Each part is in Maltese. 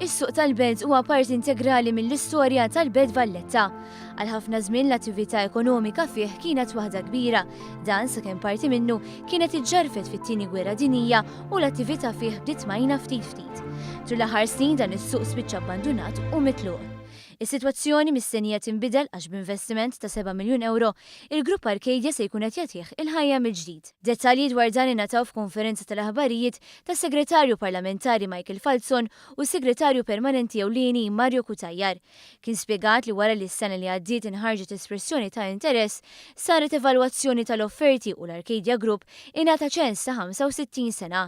Is-suq tal-Belt huwa parti integrali mill-istorja tal-Belt Valletta. Għal ħafna żmien l-attività ekonomika fih kienet waħda kbira, dan sakemm parti minnu kienet iġġarfet fit-Tieni Gwerra Dinjija u l-attività fih bdiet tmajna ftit ftit. Tul l-aħħar snin dan is-suq spiċċa abbandunat u mitluq. Is-sitwazzjoni mistennija tinbidel għax b'investiment ta' seba' miljun ewro, il-Grupp Arcadia se jkun qed jagħtih il-ħajja mill-ġdid. Dettalji dwar dan ingħataw f'konferenza tal-aħbarijiet tas-Segretarju Parlamentari Michael Falzon u s-Segretarju Permanenti Ewlieni Mario Cutajar. Kien spjegat li wara li s-sena li għaddiet inħarġet espressjoni ta' interess, saret evalwazzjoni tal-offerti u l-Arcadia Group ingħata ċens ta' 65 sena.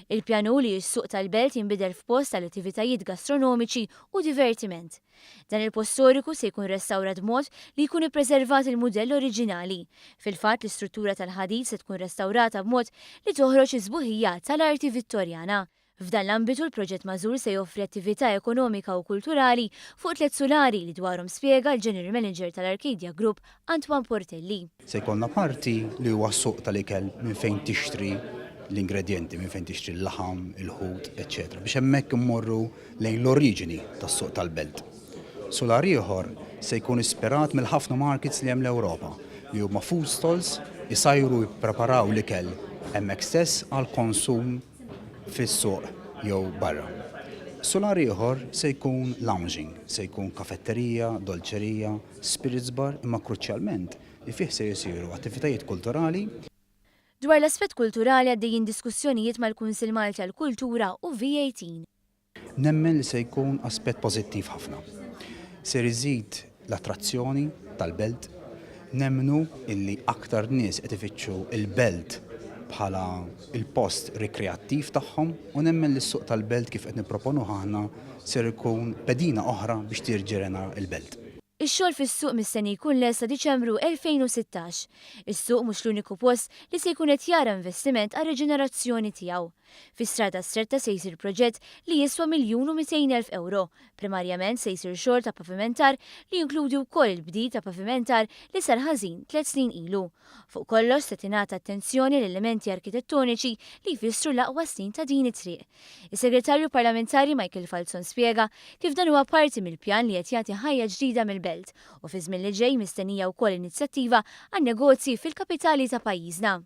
Il-pjan hu li s-suq tal-Belt jinbidel f'post għal attivitajiet gastronomiċi u divertiment. Dan il-post storiku se jkun restawrat b'mod li jkun ippreservat il-mudell oriġinali. Fil-fatt, l-istruttura tal-ħadid se tkun restawrata b'mod li toħroġ is-sbuħija tal-arti Vittorjana. F'dan l-ambitu l-proġett magħżul se joffri attività ekonomika u kulturali fuq tliet sulari li dwarhom spjega l-General Manager tal-Arcadia Group Antoine Portelli. Se jkollna parti li huwa s-suq tal-ikel minn fejn tixtri l-ingredjenti, minn fejn tixtri l-laħam, il-ħut, eċċetera biex hemmhekk immorru lejn l-oriġini tas-suq tal-belt. Sular ieħor se jkun ispirat mill-ħafna markets li hemm l-Ewropa, li huma food stalls isajru u jippreparaw l-ikel hemmhekk stess għall-konsum fis-suq jew barra. Sular ieħor se jkun lounging, se jkun kafetterija, dolċerija, spirits bar imma kruċjalment li fih se jsiru attivitajiet kulturali. Dwar l-aspett kulturali għaddejjin diskussjonijiet mal-Kunsill Malti għall-Kultura u VAT. Nemmen li se jkun aspett pożittiv ħafna. Ser iżid l-attrazzjoni tal-belt. Nemmnu illi aktar nies qed ifittxu l-belt bħala l-post rikreattiv tagħhom u nemmen li s-suq tal-belt kif qed nipproponuh aħna ser ikun pedina oħra biex tirġerena l-belt. Ix-xogħol fis-suq mistenni jkun lest sa Diċembru 2016. Is-suq mhux l-uniku post li se jkun qed jara investiment għar-riġenerazzjoni tiegħu. Fi Strada Stretta se jsir proġett li jiswa 1,200,000 ewro. Primarjament se jsir xogħol ta' pavimentar li jinkludi wkoll il-bdil ta' pavimentar li sar ħażin tliet snin ilu. Fuq kollox se tingħata attenzjoni l-elementi arkitettoniċi li jfissru l-aqwa snin ta' din it-triq. Is-Segretarju Parlamentari Michael Falzon spjega kif dan huwa parti mill-pjan li qed jagħti ħajja ġdida mill-Belt u fiż-żmien li ġej mistennija wkoll inizjattiva għan-negozji fil-kapitali ta' pajjiżna.